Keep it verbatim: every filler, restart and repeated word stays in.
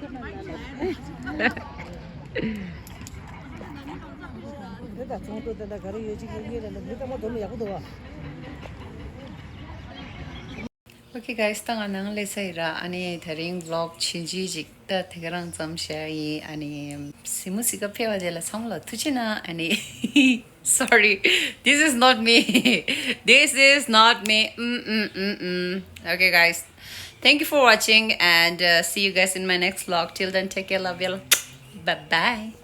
འདི་ད་ཚོང་དུ་དེ་འདྲ་ག་རེ་ཡོད་ཅིག་ཡོད་ངེས་རེད་ལ་འདི་ལྟ་མ་དོ་མི་ཡག་པོ་འདུག་བ། Okay guys, ད་ང་ནང་སླེབས་ཚར་ཡིན་ར། ཨ་ནི་དེ་རིང་vlog ཆུང་ཆུང་ཅིག་ད་དེ་ག་རང་ཙམ་བྱས་ཡིན། ཨ་ནི་གཟིགས་མོ་གཟིགས་ག་ཕེབས་པ་དེ་ལ་ཚང་མ་ལ་ཐུགས་རྗེ་གནང་། ཨ་ནི Sorry, this is not me. This is not me. Mm, mm, mm, mm. Okay, guys. Thank you for watching and uh, see you guys in my next vlog. Till then, take care. Love you. Bye bye.